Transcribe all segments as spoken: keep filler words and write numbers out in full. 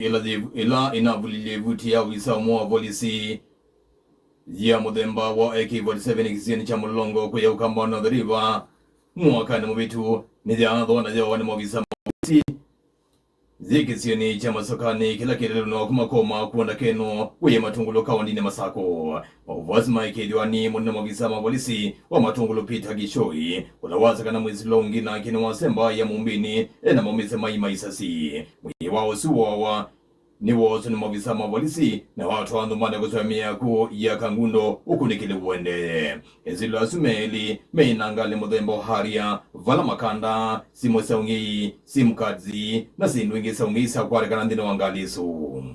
ĩla yĩ-, ĩla ĩnavulilye ĩvuti ya ovisa ũmwe wa volisi ya mũthemba wa A K forty-seven kĩsionĩ kya Mũlolongo kũya Ũkamba wa North River mwakanĩ mũvĩtu nĩyathwa na yowa nĩ maovisa ma volisi yĩ kĩsionĩ kya Masokanĩ kĩla kĩ lelũnĩ wa kuma Koma kwonda Keno wĩ Matungulu kaũndĩnĩ Masako. Maũvoo asu maĩkĩĩthw'a nĩ mũnene maovisa ma volisi wa Matungulu Peter Gĩchoi, ũla wasakana mwĩsĩlo ũngĩ nake nĩwasemba ya Mũmbĩnĩ ena maumisye mai ma isasi. Mwĩĩ wa ũsu wooawa nĩwooswa nĩ maovisa ma volisi na watwawa nyũmbanĩ kũsũa mĩako ya Kangundo ũkunĩkĩli ũendee. Ĩsĩlo asu me elĩ me na ngalĩ mũthemba wa Harrier, vala makanda, simũ sya ũng'ei, sim cards, na syĩndũ ingĩ sya ũng'ei syakwatĩkana nthĩnĩ wa ngalĩ ĩsu.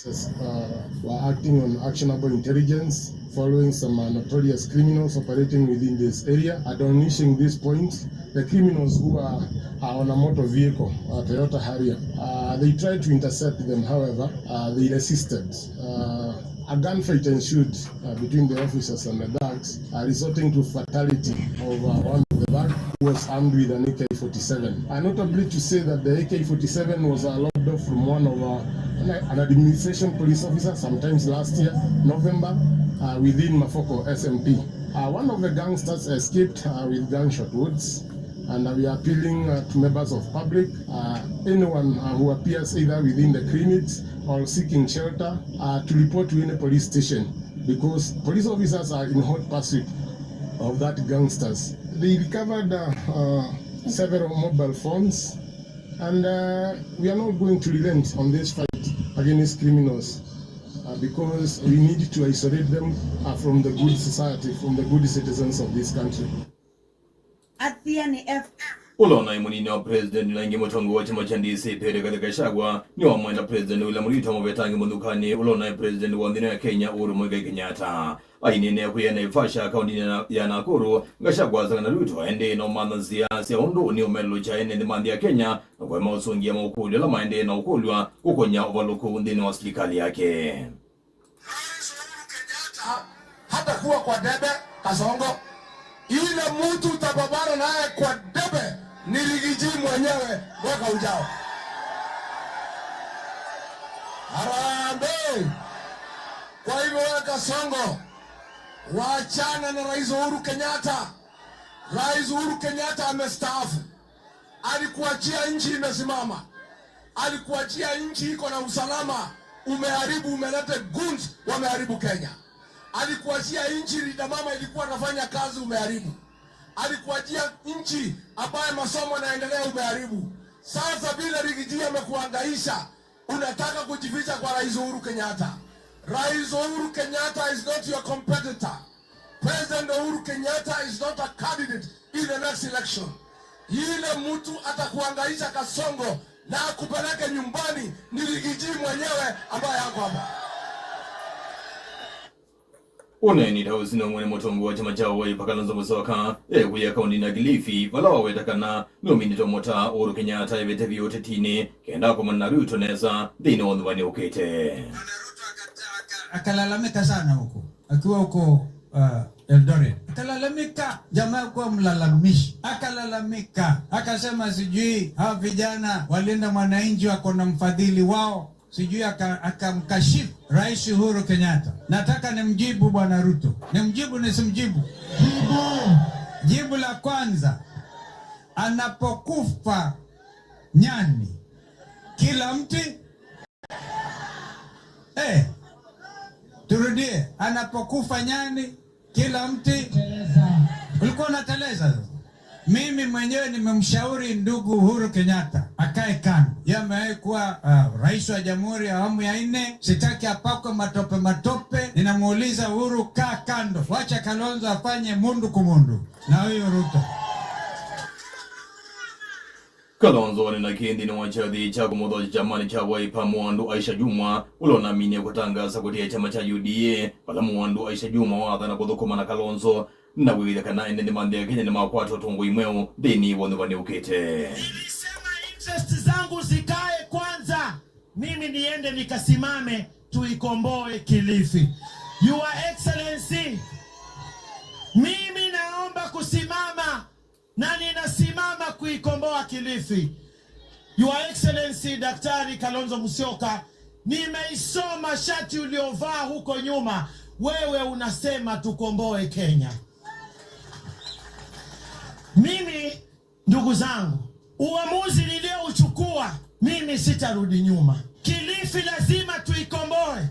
Officers, uh, were acting on actionable intelligence following some, uh, notorious criminals operating within this area. At unleashing this point, the criminals who are, are on a motor vehicle, a Toyota Harrier, uh, they tried to intercept them. However, uh, they resisted. Uh, a gunfight ensued, uh, between the officers and the thugs, uh, resulting to fatality of, uh, one of the thugs who was armed with an A K forty-seven. And notably to say that the A K forty-seven was, uh, lobbed off from one of, uh, an, an administration police officer sometimes last year, November, uh, within Mafoko S M P. Uh, one of the gangsters escaped, uh, with gunshot wounds, and, uh, we are appealing, uh, to members of public, uh, anyone, uh, who appears either within the clinics or seeking shelter, uh, to report to any police station, because police officers are in hot pursuit of that gangsters. They recovered, uh, uh, several mobile phones, and, uh, we are not going to relent on this fight against criminals, uh, because we need to isolate them, uh, from the good society, from the good citizens of this country. Athiani F. Ũla ũnaĩ mũnini wa president na ĩngĩ mũtongoi wa kyama kya D C Rigathi Gachagua nĩwamwenda President William Ruto mũvetange mũthukanĩ ũla ũnaĩ president wa nthĩ ĩno ya Kenya Uhuru Muigai Kenyatta. Aineenea kwĩ Naivasha kaũndĩnĩ ya, ya Nakuru, Gachagua asakana Ruto aendee na ũmantha nzĩa sya ũndũ nĩũmelũkya ene nthĩ ma nthĩ ya Kenya na kũema ũsũngĩa maũkũlyo ala maendee na ũkũlw'a kũkony'a ũvalũku nthĩnĩ wa silikalĩ yake. Rais Uhuru Kenyatta hatakuwa kwa debe, Kasongo. Ile mtu utapambana naye kwa debe ni Rigiji mwenyewe mwaka ujao. Harambee! Kwa hivyo wewe Kasongo, waachana na Rais Uhuru Kenyatta. Rais Uhuru Kenyatta amestaafu. Alikuachia nchi imesimama. Alikuachia nchi iko na usalama. Umeharibu, umeleta goons, wameharibu Kenya. Alikuachia nchi linda mama ilikuwa anafanya kazi, umeharibu. Alikuachia nchi ambaye masomo yanaendelea, umeharibu. Sasa vile Rigiji amekuhangaisha, unataka kujificha kwa Rais Uhuru Kenyatta. Rais Uhuru Kenyatta is not your competitor. President Uhuru Kenyatta is not a candidate in the next election. Yule mtu atakuhangaisha Kasongo na akupeleke nyumbani ni Rigiji mwenyewe ambaye ako hapa. Ũneeni ta ũsu nĩwaumw'e nĩ mũtongoi wa kyama kya Wiper Kalonzo Musyoka ekũya kaũndĩnĩ ya Kilifi, vala waweta kana nũminĩte ũmũtaa Uhuru Kenyatta evĩte vyũ ũtetinĩ kenda akomana na Ruto nesa nthĩnĩ wa ũnyuvani ũkĩte. Akalalamika sana huko, akiwa huko, uh, Eldoret. Akalalamika, jamaa kuwa mlalamishi. Akalalamika, akasema sijui hawa vijana walinda mwananchi wako na mfadhili wao. Sijui aka-, akamkashifu Rais Uhuru Kenyatta. Nataka nimjibu Bwana Ruto. Nimjibu nisimjibu? Jibu. Jibu la kwanza, anapokufa nyani, kila mti, eh, turudie, anapokufa nyani, kila mti. Ulikuwa unateleza. Mimi mwenyewe nimemshauri ndugu Uhuru Kenyatta akae kando. Yeye amewahi kuwa, uh, rais wa jamhuri ya awamu ya nne. Sitaki apakwe matope matope. Ninamuuliza Uhuru, kaa kando. Wacha Kalonzo afanye mundu kumundu na huyu Ruto. Kalonzo nĩ na kĩĩ nthĩnĩ wa kyathĩ kya kũmũthokya kyamanĩ kya Wiper, Mũwandu Aisha Jumwa, ũla ũnaminie kũtangaasa kũtĩa kyama kya U D A, vala Mũwandu Aisha Jumwa wathana kũthũkũma na Kalonzo na kwĩkĩĩthya kana ene nthĩ ma nthĩ ya Kenya nĩmakwata ũtongoi mweũ nthĩnĩ wa ũnyuvani ũkĩte. Nilisema interest zangu zikae kwanza, mimi niende nikasimame tuikomboe Kilifi. Your Excellency, mimi naomba kusimama na ninasimama kuikomboa Kilifi. Your Excellency Daktari Kalonzo Musyoka, nimeisoma shati uliovaa huko nyuma. Wewe unasema tukomboe Kenya. Mimi, ndugu zangu, uamuzi niliouchukua, mimi sitarudi nyuma. Kilifi lazima tuikomboe.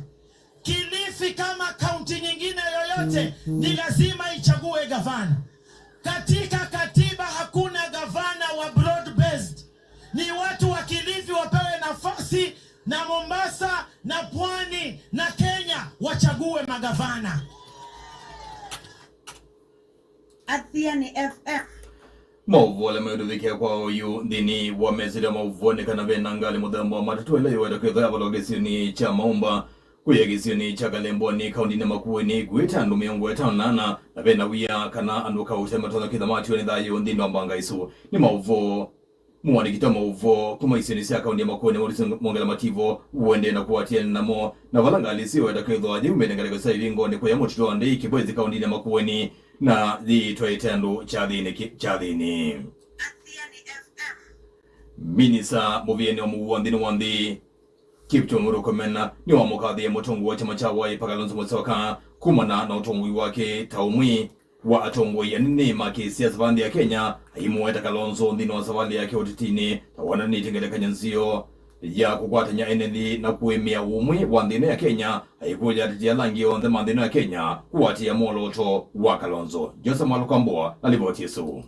Kilifi kama kaunti nyingine yoyote ni lazima ichague gavana. Katika katiba hakuna gavana wa broad based. Ni watu wa Kilifi wapewe nafasi na Mombasa na Pwani na Kenya wachague magavana. Athiani F M. Maũvoo ala meũtũvikĩa kwa oyu nthĩnĩ wa mesĩlya maũvoo nĩ kana ve na ngalĩ mũthemba wa matatũ ĩla yĩweta kwĩthwa yavalwa kĩsionĩ kya Maũmba kũya kĩsionĩ kya Kalemboni kaũndĩnĩ Makueni ĩkuĩte andũ mĩongo ĩtano na ana, na ve na wia kana andũ kaũ matonya kwĩthwa matiwa nĩ thayũ nthĩnĩ wa mbanga ĩsu. Nĩ maũvoo Mũandĩki ta maũvoo kuma isionĩ sya kaũndĩ ya Makueni, Maurice Mwongela Mativo, ũendee na kũatĩanĩa namo, na vala ngalĩ ĩsu yĩweta kwĩthwa yĩumĩte ngalĩko sya ĩvingonĩ kũya mũtitũ wa Ndei Kĩbwezi kaũndĩnĩ ya Makueni, na yĩitwaĩte andũ kyathĩnĩ kĩ- kyathĩnĩ. Minisa mũvĩanĩ wa mũuo nthĩnĩ wa nthĩ, Kipchumba Murkomen, nĩwamũkathĩe mũtongoi wa kyama kya Wiper Kalonzo Musyoka kumana na ũtongoi wake ta ũmwe wa atongoi anene ma kĩsiasa va nthĩ ya Kenya, aimũweta Kalonzo nthĩnĩ wa savalĩ yake ũtetinĩ ta wonanĩtye ngelekany'o nzeo ya kũkwatany'a ene nthĩ na kũĩmĩa ũmwe wa nthĩ ĩno ya Kenya, aikũlya ateti ala angĩ onthe ma nthĩ ĩno ya Kenya kũatĩĩa mwolooto wa Kalonzo. Joseph Mwalũka Mbũa na livoti ĩsu.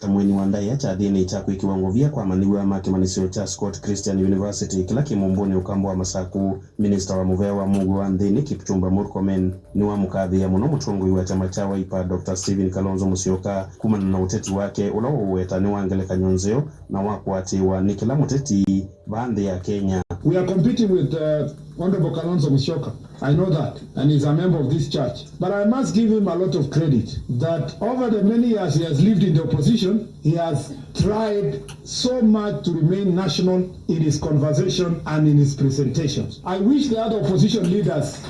Ta mwini wa ndaĩa kyathĩnĩ kya kwĩkĩwa ngovia kwa amanyĩw'a ma kĩmanyĩsyo kya Scott Christian University kĩla kĩ Mũmbũnĩ ũkamba wa Masaku, minista wa mũvea wa mũuo wa nthĩnĩ Kipchumba Murkomen nĩwamũkathĩĩa mũno mũtongoi wa kyama kya Wiper Doctor Stephen Kalonzo Musyoka kumana na ũteti wake ũla waũweta nĩ wa ngelekany'o nzeo na wa kũatĩĩwa nĩ kĩla mũteti vaa nthĩ ya Kenya. We are competing with uh, Honorable Kalonzo Musyoka. I know that, and he's a member of this church. But I must give him a lot of credit that over the many years he has lived in the opposition, he has tried so much to remain national in his conversation and in his presentations. I wish the other opposition leaders,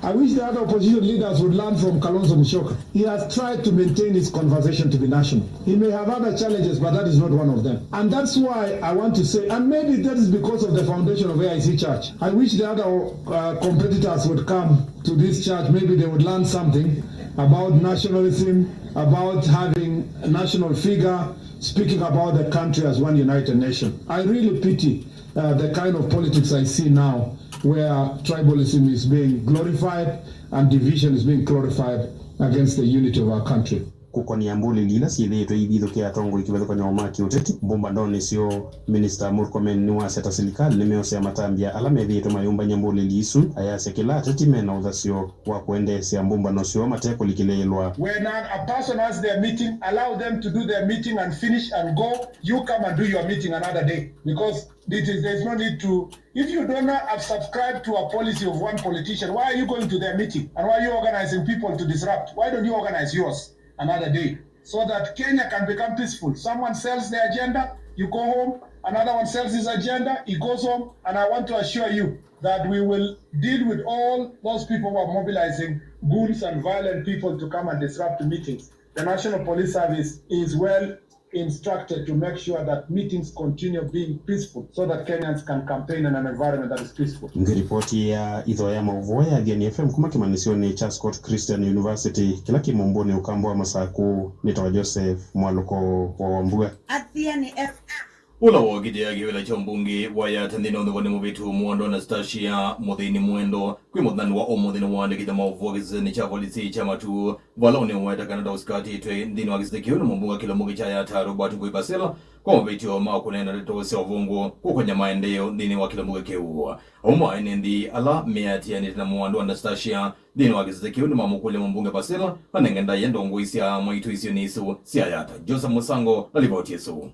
I wish the other opposition leaders would learn from Kalonzo Musyoka. He has tried to maintain his conversation to be national. He may have other challenges, but that is not one of them. And that's why I want to say, and maybe that is because of the foundation of A I C Church. I wish the other uh, competitors would come to this church. Maybe they would learn something about nationalism, about having a national figure speaking about the country as one united nation. I really pity uh, the kind of politics I see now, where tribalism is being glorified and division is being glorified against the unity of our country. Kũkonĩa mbũlĩli ila syĩthĩĩtwe ivithũkĩa atongoi kĩvathũkany'o ma kĩũteti, mbũmbanonĩ syoo, Minista Murkomen nĩwasya ta silikalĩ nĩmeosea matambya ala methĩĩtwe mayũmbany'a mbũlĩli isu, ayasya kĩla ateti me na ũthasyo wa kũendeesya mbũmbano syoo mate kũlikĩlĩĩlwa. When a, a person has their meeting, allow them to do their meeting and finish and go. You come and do your meeting another day because it is, there is no need to, if you don't have subscribed to a policy of one politician, why are you going to their meeting? And why are you organizing people to disrupt? Why don't you organize yours another day so that Kenya can become peaceful? Someone sells the agenda, you go home, another one sells his agenda, he goes home, and I want to assure you that we will deal with all those people who are mobilizing goons and violent people to come and disrupt meetings. The National Police Service is well instructed to make sure that meetings continue being peaceful so that Kenyans can campaign in an environment that is peaceful. Ngĩripotĩa itho ya maũvoo ya Athiani F M kuma kĩmanyĩsyonĩ kya Scott Christian University kĩla kĩ Mũmbũnĩ ũkamba wa Masaku, nĩtawa Joseph Mwalũko wa Wambua. Athiani F M. Ũla wokitĩa kĩvĩla kya ũmbunge wa Yatta nthĩnĩ wa ũthũkũni mũvĩtu Mwando Anastasia Mũthĩni Mwendo kwĩ mũthenya wa ũmũnthĩ nĩwaandĩkĩte maũvoo kĩsesenĩ kya volisi kya Matuu vala ũnĩweta kana ta ũsikatĩtwe nthĩnĩ wa kĩsese kĩu nĩ mũmbunge kĩlũmbũke kya Yatta Robert Ngũi Basila kwa mavĩtyo ma kũneena ndeto sya ũvũngũ kũkonya maendeeo nthĩnĩ wa kĩlũmbũke kĩu. Amwe ma ene nthĩ ala meatĩanĩte na Mwando Anastasia nthĩnĩ wa kĩsese kĩu nĩmamũkũlya mũmbunge Basila anenge ndaĩa ndongoi sya maitũ isionĩ isu sya Yatta. Joseph Mũsango na livoti ĩsu.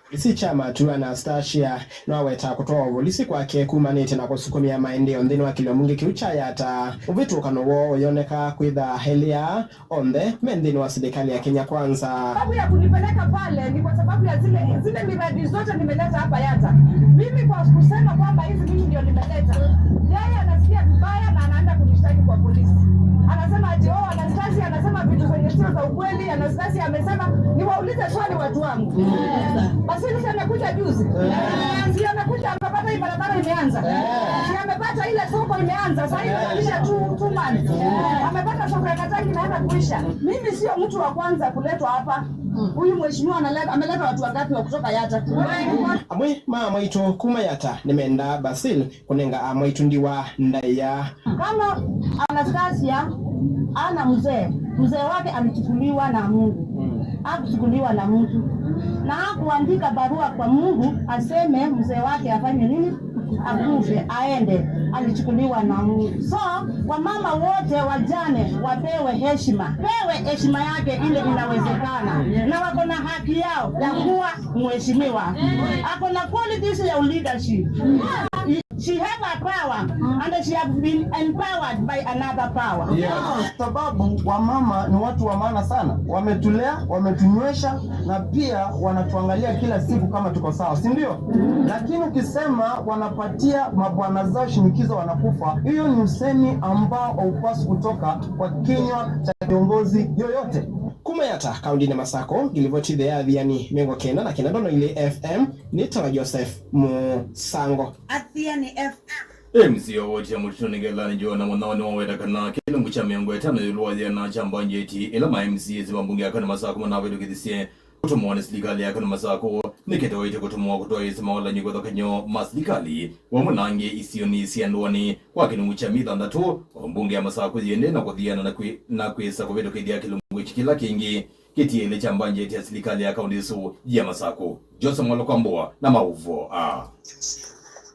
Volisi kya Matuu Anastasia nĩwaweta kũtwawa volisi kwake kumanĩte na kũsukumĩa maendeeo nthĩnĩ wa kĩlĩo mbunge kĩu kya Yatta. Ũvĩtũkano woo ũyoneka kwĩtha elĩ aa onthe me nthĩnĩ wa silikalĩ ya Kenya Kwanza. Sababu ya kunipeleka pale ni kwa sababu ya zile, zile miradi zote nimeleta hapa Yatta. Mimi kwa kusema kwamba hizi mimi ndio nimeleta, yeye anasikia vibaya na anaenda kunishtaki kwa polisi. Anasema ati, "Oh, Anastasia anasema vitu zenye Sio za ukweli, Anastasia amesema, niwaulize swali watu wangu. Basili si amekuja juzi? Si amekuja amepata hii barabara imeanza? Si amepata ile soko imeanza? Sasa hivi inamaanisha two, two months. Amepata soko ya Katangi inaenda kuisha. Mimi sio mtu wa kwanza kuletwa hapa. Huyu mheshimiwa analeta, ameleta watu wangapi wa kutoka Yatta? Amwe ma amwaitũ kuma Yatta nĩmendaa Basil kũnenga amwaitũ ndiwa ndaĩa. Kama Anastasia ana mzee, mzee wake alichukuliwa na Mungu. Hakuchukuliwa na mtu. Na hakuandika barua kwa Mungu aseme mzee wake afanye nini? Akufe, aende. Alichukuliwa na Mungu. So, wamama wote wajane wapewe heshima. Pewe heshima yake ile inawezekana. Na wako na haki yao ya kuwa mheshimiwa. Ako na qualities ya leadership. She have a power and she have been empowered by another power. Yes. Sababu wamama ni watu wa maana sana, wametulea, wametunywesha na pia wanatuangalia kila siku kama tuko sawa, si ndio? Lakini ukisema wanapatia mabwana zao shinikizo wanakufa, hiyo ni usemi ambao haupaswi kutoka kwa kinywa cha kiongozi yoyote. Kuma Yatta, kaũndĩnĩ Masakũ, ngilivoti the ya Athiani mĩongo kenda na kenda ndono ilĩ F M, nĩ tawa Joseph Mũsango. Athiani F M. M C A wa wodi ya Mũtitũnĩ Ngelani Joana Mũnyao nĩwaweta kana kĩlungu kya mĩongo ĩtano ĩũlũ wa yĩana kya mbanjeti ĩla ma M C As ma mbunge ya kaũndĩ Masakũ manavĩtũkĩthisye kũtũmwa nĩ silikalĩ ya kaũndĩ Masakũ nĩkĩtawaĩte kũtũmwa kũtwaĩĩsya mawalany'o kĩvathũkany'o ma silikalĩ vamwe na angĩ isionĩ sya ndũanĩ kwa kĩlungu kya mĩthanthatũ, o mbunge ya Masakũ yĩendee na kũthiana na kwĩ-, na kwĩsa kũvĩtũkĩthya kĩlungu kĩla kĩngĩ kĩtiele kya mbanjeti ya silikalĩ ya kaũndĩ ĩsu ya Masakũ. Joseph Mwalwa Kwambũa na maũvoo aa.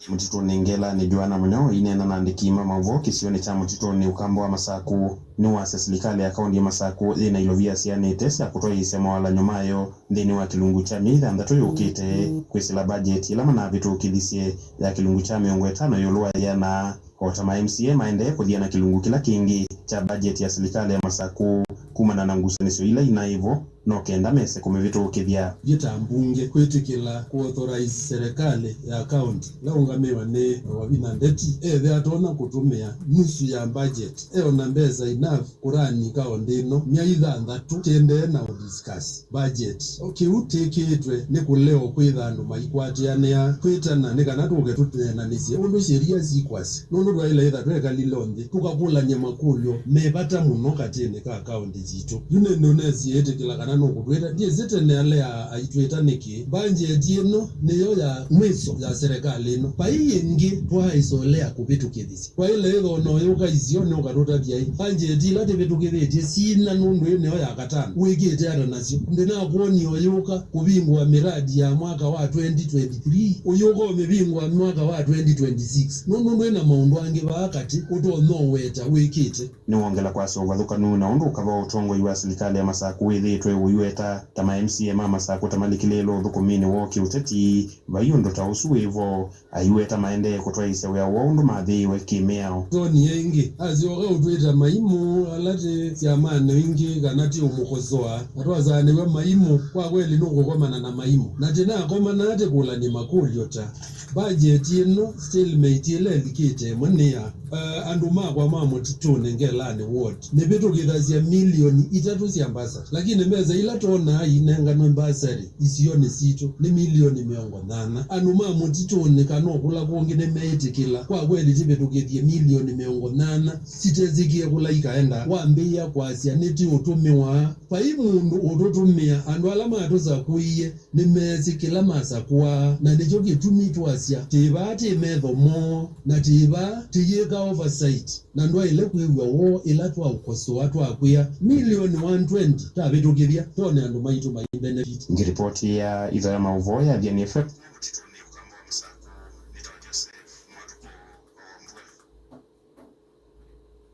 Mũtitũnĩ Ngelani Joana Mũnyao aineena na andĩki ma maũvoo kĩsionĩ kya Mũtitũnĩ Ũkamba wa Masakũ nĩwasya silikalĩ ya kaũndĩ ya Masakũ yĩ na ilovia sianĩte sya kũtwaĩĩsya mawalany'o mayo nthĩnĩ wa kĩlungu kya myei thanthatũ yũkĩte kwĩsĩla mbajeti ĩla manavĩtũkĩthisye ya kĩlungu kya mĩongo ĩtano ĩũlũ wa yĩana. O ta ma M C A maendee kũthiana kĩlungu kĩla kĩngĩ kya mbajeti ya silikalĩ ya Masakũ kumana na ngusanĩsyo ila inaĩ vo, no kenda mese kũmĩvĩtũkĩthya. Yĩ ta mbunge kwĩtĩkĩla kũauthorize serĩkalĩ ya kaũntĩ ĩla ũngamĩwe nĩ Wavinya Ndeti ethĩa atonya kũtũmĩa nusu ya budget, eona mbesa enough kũrani kaũntĩ ĩno myei thanthatũ tĩendee na ũdiscuss budget. Kĩu tĩkĩĩtwe nĩ kũlea kwĩtha andũ maikwatĩanĩa kwĩtana nĩ kana tũke tũneenanĩsye ũndũ sheria sikwasya, nũndũ twaĩle ĩtha twekalile nthĩ tũkakũlany'a makũlyo me vata mũno katĩnĩ ka kaũntĩ sitũ. Yu nĩnũnesie ĩtĩkĩla kana nũkũtwĩta, ndyĩsĩ tene alea aitwĩta nĩkĩ. Mbanjeti ĩno nĩyo ya mwĩso ya serĩkalĩ ĩno. Vai ĩngĩ twaaĩsolea kũvĩtũkĩthisya. Twaĩle ĩthoo no yũka isionĩ ũkatũtavya ĩ, mbanjeti ila tĩvĩtũkĩthĩtye sina nũndũ ĩ nĩyo ya katano. Wĩkĩte ata nasyo? Ndĩnakwoni ũyũka kũvingũa mĩradi ya mwaka wa twenty twenty-three, ũyũka ũmĩvingũa mwaka wa twenty twenty-six nũndũ ndwĩ na maũndũ angĩ vaa katĩ ũtonya ũweta wĩkĩte. Nĩwongela kwasya ũvathũkanu na ũndũ ũkava wa ũtongoi wa silikalĩ ya Masakũ wĩthĩĩtwe ũiweta ta ma M C A ma Masakũ ta malikĩlĩĩlwe ũthũkũminĩ woo kĩũteti. Vai ũndũ ta ũsu wĩ vo, aiweta maendee kũtwaĩĩsya wĩa woo ũndũ mathĩĩwe kĩ-mĩao. Twonie ĩngĩ asyoka ũtwĩta maimũ ala tĩ syamanĩ ingĩ kana tĩ ũmũkosoa, na twasaanĩw'a maimũ, kwa kweli nũkũkomana na maimũ. Na tĩnakomana tĩkũlany'a makũlyo ta, mbajeti ĩno, stalemate ĩla ĩlikĩte ĩmwe nĩ ya, eh, andũ makwa ma Mũtitũnĩ Ngelani ward nĩvĩtũkĩthasya milioni itatũ sya mbasarĩ, lakini mbesa ila twonaa inenganwe mbasarĩ isionĩ sitũ nĩ milioni mĩongo nyanya. Andũ ma Mũtitũnĩ kana o kũla kũngĩ nĩmeĩtĩkĩla kwa kweli tĩvĩtũkĩthye milioni mĩongo nyanya sitesĩkĩe kũla ikaenda. Wambĩĩa kwasya nĩtĩũtũmĩwa. Vai mũndũ ũtũtũmĩa, andũ ala matũsakũie nĩmeesĩ kĩla masakũaa, na nĩkyo kĩtumi twasya, tĩ vaa tĩ metho moo, na tĩ vaa tĩyĩka oversight, na ndwaĩle kwĩw'a woo ĩla twaũkosoa twakwĩa, milioni one twenty tavĩtũkĩthya, tone andũ maitũ mai benefit. Ngĩripoti ya itho ya maũvoo ya Athiani F M, Mũtitũnĩ Ũkamba wa Masakũ, nĩtawa Joseph Mwatuku.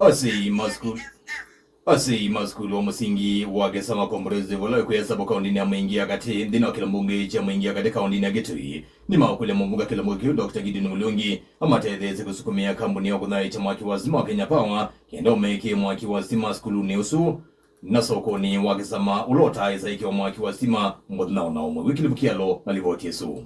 Asyai ma sukulu, asyai ma sukulu wa mũsingi wa Kesama Comprehensive ũla wĩ kũya Tsavo kaũndĩnĩ ya Mwingi ya Katĩ, nthĩnĩ wa kĩlungu mbunge kya Mwingi ya Katĩ kaũndĩnĩ ya Kitui, nĩmakũlya mũmbunge kĩlungu kĩu Doctor Gideon Murungi amatetheesye kũsukumĩa kambuni ya kũthaĩĩkya mwaki wa sitima wa Kenya Power kenda ũmekĩe mwaki wa sitima sukulunĩ ũsu na sokonĩ wa Kesama ũla ũtaaĩsa ĩkĩwa mwaki wa sitima mũthenya o na ũmwe. Wycliffe Kyalo na livoti ĩsu.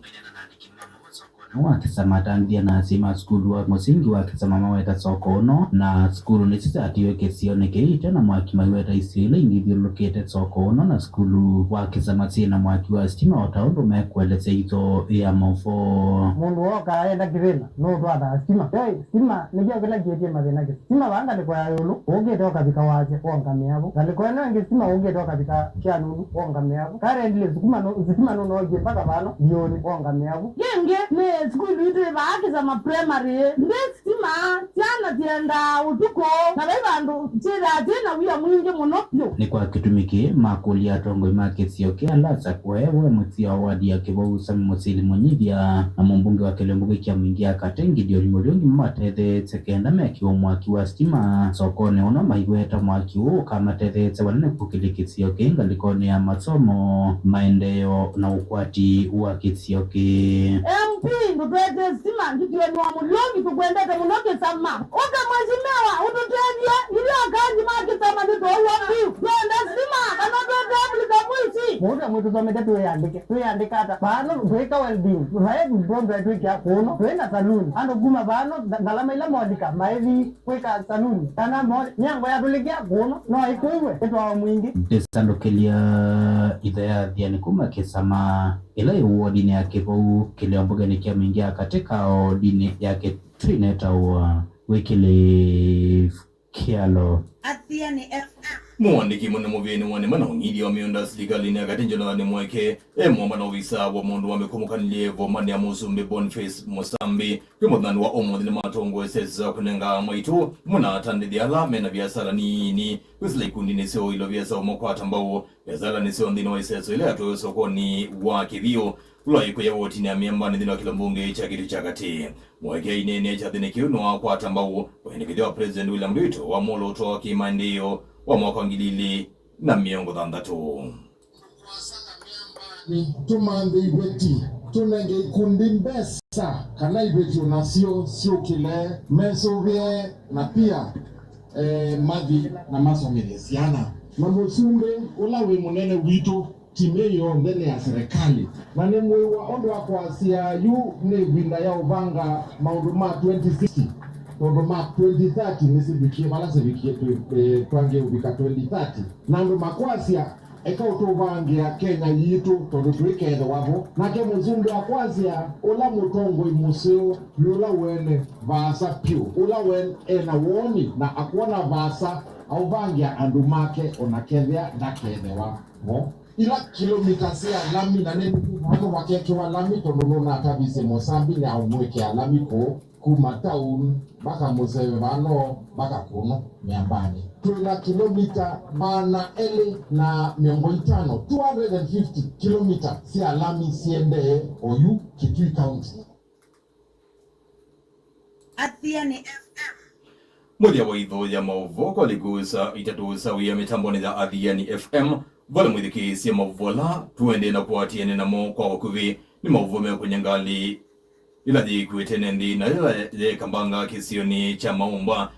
wa kĩsama atandĩthya na asyai ma sukulu wa mũsingi wa kĩsama maweta soko ũno, na sukulu nĩsyo syatiwe kĩsionĩ kĩu ite na mwaki maiweta isio ila ingĩ ithyũlũlũkĩte soko ũno na sukulu wa kĩsama syĩ na mwaki wa sitima, o ta ũndũ mekũelesya itho ya maũvoo. Mũndũ wokaa enda kĩthĩna nũtwathaa sitima. Hey, sitima nĩkyo kĩla kĩetie mathĩna kĩsama. Sitima vaa ngalĩko ya ĩũlũ, ũkĩte ũkavika wasya, wongamĩa vu. Ngalĩko ĩno ĩngĩ sitima ũkĩte ũkavika kĩanunu, wongamĩa vu. Currently, sitima nũ-, sitima nũnokie mpaka vano, ndiũnĩ, wongamĩa vu. Yĩngĩ nĩ sukulu itũ ĩ vaa Kĩsama Primary, ndĩ sitima, syana syendaa ũtukũ, na vai vandũ syĩthaa syĩ na wia mwingĩ mũno vyũ. Nĩ kwa kĩtumi kĩĩ, makũlya atongoi ma kĩsio kĩa Lasa kũewa mũsyĩ wa wadi ya Kĩvau, Sami Mũsili Mũnyithya, na mũmbunge wa kĩlĩo mbunge kya Mwingi ya Katĩ, Gideon Muriungi, mamatetheesye kenda mekĩwe mwaki wa sitima sokonĩ ũno maiweta mwaki ũũ ũkamatetheesya vanene kũkĩlya kĩsio kĩĩ ngalĩkonĩ ya masomo, maendeeo, na ũkwati wa kĩsio kĩĩ. M P ndũtwetee sitima, Gideon wa Muriungi, tũkwendete mũno Kĩsama. Ũka mheshimiwa, ũtũtethye, ithyĩ akazi ma Kĩsama nĩtũũwa vyũ. Twenda sitima, kana twende Afrika mwisi. Mũndũ amwe tũsomete twĩyandĩke. Twĩyandĩka ata? Vano twĩka welding. Vaevu bondo twĩkĩa kũno. Twĩ na saluni. Andũ kuma vano, nga-, ngalama ila molika, maethi kwĩka saluni. Kana mo-, mĩango yatũlĩkĩa kũno, no ĩkũiwe, ĩtwawa Mwingi. Ndĩsandũkĩlya itho ya Athiani kuma Kĩsama, ĩla ĩ wodinĩ ya Kĩvau, kĩlĩo mbungenĩ kya Mwingi ya Katĩ, kaodinĩ ya Kĩtwine, ĩtawa Wycliffe Kyalo. Athiani F M. Mũandĩki mũnene mũvĩanĩ wa nĩma na ũng'ithya wa mĩũnda silikalĩnĩ ya katĩ, Jonathan Mweke, e mũamba na ovisa wa mũndũ wa mĩkũmũkanĩlye ĩvombanĩ ya Mũsumbĩ Boniface Mũsambi, kwĩ mũthenya wa ũmũnthĩ nĩmatongoesye sesa kũnenga mwaitũ mũnatandĩthya ala mena viasala nini kwĩsĩla ikundinĩ sya ũilovia sya ũmwe kwata mbau. Viasala nĩsyo nthĩnĩ wa iseso ila yatwaĩwe sokonĩ wa Kĩthiũ, ũla wĩ kũya wotinĩ ya Mĩambanĩ nthĩnĩ wa kĩlĩo mbunge kya Kĩtui kya Katĩ. Mweke aineenea kyathĩnĩ kĩu nĩwakwata mbau wendekethyo wa President William Ruto wa mwolooto wa kĩmaendeeo wa mwaka wa ngili ilĩ na mĩongo thanthatũ. Nĩ tũmanthe iveti, tũnenge ikundi mbesa kana iveti onasyo syũkĩle mesũvĩe na pia, eh, mathi na masomethye syana. Na mũsumbĩ ũla wĩ mũnene witũ, timu ĩĩ yonthe nĩ ya serikali. Na nĩ mwĩwa ũndũ wa kwasya yu nĩ ĩvinda ya ũvanga maũndũ ma twenty sixty, tondũ ma twenty thirty nĩsivikie vala sivikie twĩ-, eh, twangĩe ũvika twenty thirty. Na andũ makwasya, eka ũtũvangĩa Kenya yitũ, tondũ tũikethĩwa vo. Nake mũsumbĩ akwasya, ũla mũtongoi mũseo nĩ ũla wene vaasa pyũ, ũla we ena woni na akwona vaasa aũvangĩa andũ make, o na kethĩa ndakethĩwa vo. Ila kilomita sya lami, na nĩ vano vakekĩwa lami, tondũ nũnatavisye Mũsambi nĩaũmwĩkĩa lami kũu. Kuma town mpaka Mũseve vano mpaka kũno Mĩambanĩ. Twĩ na kilomita maana elĩ na mĩongo ĩtano, two hundred and fifty kilomita sya lami siendee oyu Kitui County. Athiani F M. Mũthya wa itho ya maũvoo kwa likũsa itatũ sawia mĩtambonĩ ya Athiani F M, vale mwĩthikĩĩsye maũvoo ala tũendee na kũatĩanĩa namo kwa ũkuvĩ. Nĩ maũvoo mekũnya ngalĩ ĩla yĩkw'ĩte nĩ nthĩ, na yĩla yeekambanga kĩsionĩ kya Maũmba,